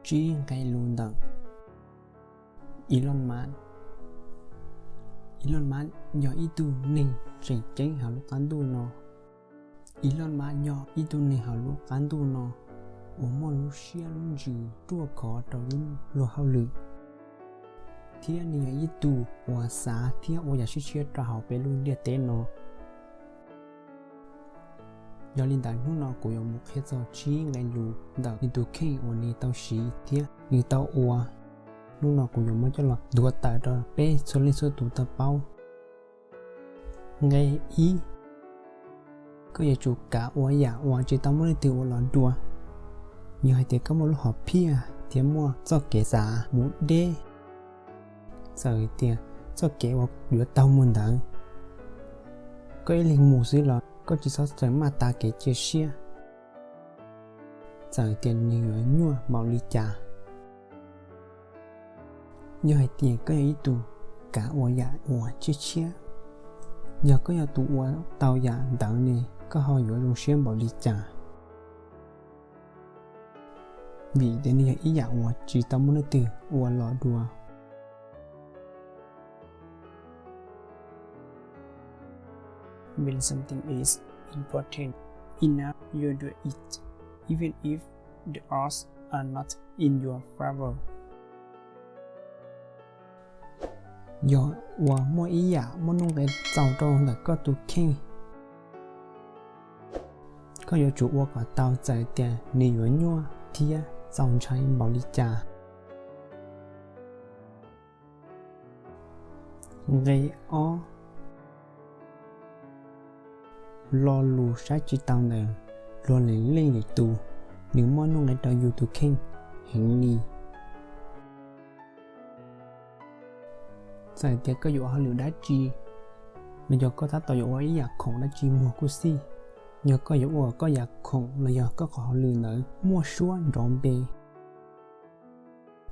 Tsib nqe lus ntawm Elon Musk. Elon Musk yog ib tug neeg tseem ceeb hauv lub qab ntuj no. Elon Musk yog ib tug neeg hauv lub qab ntuj no uas muaj lub siab lub ntsws ruaj khov rau lub luag hauj lwm, thiab nws yog ib tug uas xav thiab ua yam tshiab tshiab rau hauv peb lub ntiaj teb no. Yog li ntawd hnub no kuv yuav mus qhia txog tsib nqe lus ntawm nws tus kheej uas nws tau siv thiab nws tau ua. Hnub no kuv yuav muab coj los tuav tawm rau peb txhua leej txhua tus tau paub. Nqe ib, koj yuav tsum kav ua yam uas tsis tau muaj leej twg ua los dua. Yog hais tias koj muaj lub hom phiaj thiab muaj txoj kev xav mus deb, txawm tias txoj kev uas yuav taug mus ntawd koj ib leeg mus xwb los koj tsis txhob txawm maj tas kev cia siab, txawm tias nws yuav nyuaj npaum li cas. Yog hais tias koj yog ib tug kav ua yam uas tshiab tshiab, yog koj yog tus ua tau yam ntawd ne, koj ho yuav zoo siab npaum li cas? Vim tias nws yog ib yam uas tsis tau muaj leej twg ua los dua. When something is important enough, you do it, even if the odds are not in your favor. Yog uas muaj ib yam muaj nuj nqes txaus rau ntawm koj tus kheej, koj yuav tsum ua kom tau txawm tias nws yuav nyuaj thiab txaus ntshai npaum li cas. Nqe ob, lo lus saib tsis taus ntawm luag lwm leej lwm tus, nws muaj nuj nqes rau yus tus kheej heev li. Txawm tias koj yuav ua hauj lwm dab tsi, los yog koj tab tom yuav ua ib yam khoom dab tsi muag kuj xij, yog koj yuav ua koj yam khoom los yog koj qhov hauj lwm ntawd muaj suab nrov npe,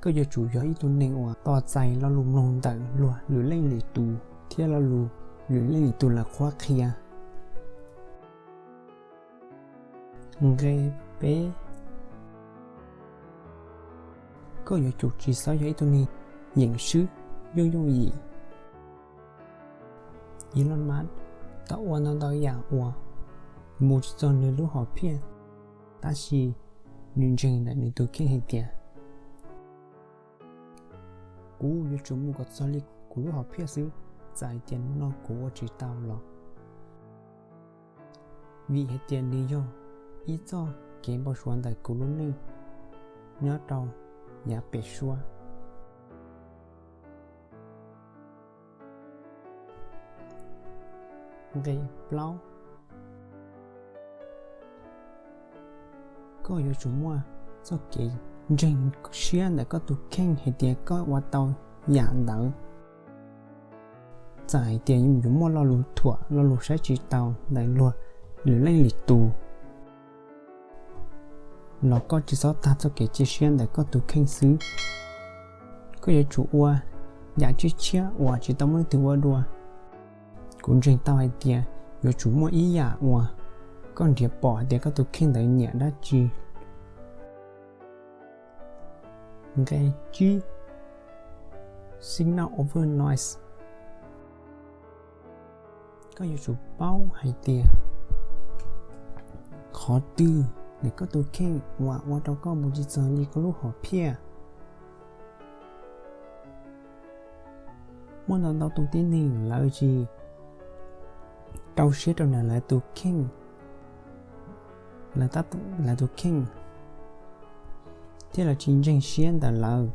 koj yuav tsum yog ib tug neeg uas tos txais lo lus mloog ntawm luag lwm leej lwm tus thiab lo lus lwm leej lwm tus lawv qhuab qhia. Nqe peb, koj yuav tsum tsis txhob yog ib tug neeg yeem swb yooj yooj yim. Elon Musk tau ua ntau ntau yam uas mus tsis txog nws lub hom phiaj, tab sis nws ntseeg ntawm nws tus kheej hais tias, kuv yuav tsum mus kom txog li kuv lub hom phiaj xwb, txawm hais tias hnub no kuv ua tsis tau los, vim hais tias nws yog ib txoj kev npau suav ntawm kuv lub neej nyob rau yav pem suab. Nqe plaub, koj yuav tsum muaj txoj kev ntseeg siab ntawm koj tus kheej hais tias koj ua tau yam ntawd, txawm hais tias yuav muaj lo lus thuam lo lus saib tsis taus ntawm luag lwm leej lwm tus los koj tsis txhob tag txoj kev cia siab ntawm koj tus kheej xwb. Koj yuav tsum ua yam tshiab tshiab uas tsis tau muaj leej twg ua dua. Kuv ntseeg tau hais tias yuav tsum muaj ib yam uas koj nrhiav pom hais tias koj tus kheej ntawd nyiam dab tsi. Nqe tsib, signal over noise. Koj yuav tsum paub hais tias qhov twg ntawm koj tus kheej uas ua rau koj mus tsis txog li koj lub hom phiaj. Muaj ntau ntau tus tib neeg lawv tsis rau siab rau ntawm lawv tus kheej, lawv tab, lawv tus kheej, thiab lawv tsis ntseeg siab ntawm lawv,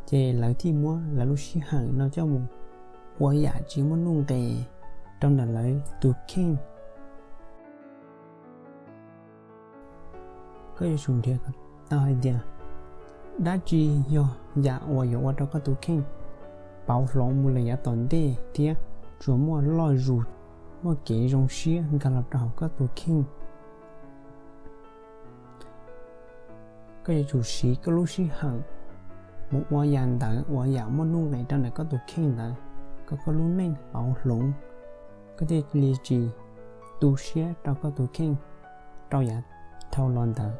ces lawv thiaj muab lawv lub sij hawm no coj mus ua yam tsis muaj nuj nqis rau ntawm lawv tus kheej. Koj yuav tsum nrhiav tau hais tias dab tsi yog yam uas yuav ua rau koj tus kheej pauv hloov mus lawm yav tom ntej thiab tsuas muaj loj zus, muaj kev zoo siab nkag los rau hauv koj tus kheej. Koj yuav tsum siv koj lub sij hawm mus ua yam ntawd, ua yam muaj nuj nqis rau ntawm koj tus kheej ntawd, kom koj lub neej pauv hloov, koj thiaj li tsis tu siab rau koj tus kheej rau yav dhau los ntawd.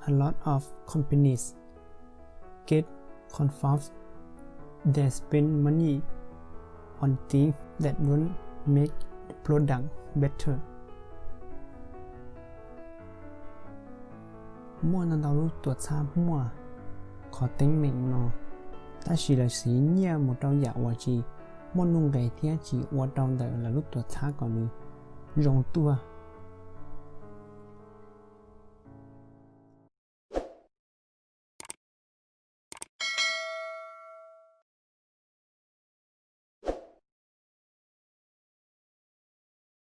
A lot of companies get confused. They spend money on things that don't make the product better. Muaj ntau ntau lub tuam txhab muaj qhov teeb meem no, tab sis lawv siv nyiaj mus rau yam uas tsis muaj nuj nqis thiab tsis ua rau ntawm lawv lub tuam txhab kom nws zoo tuaj.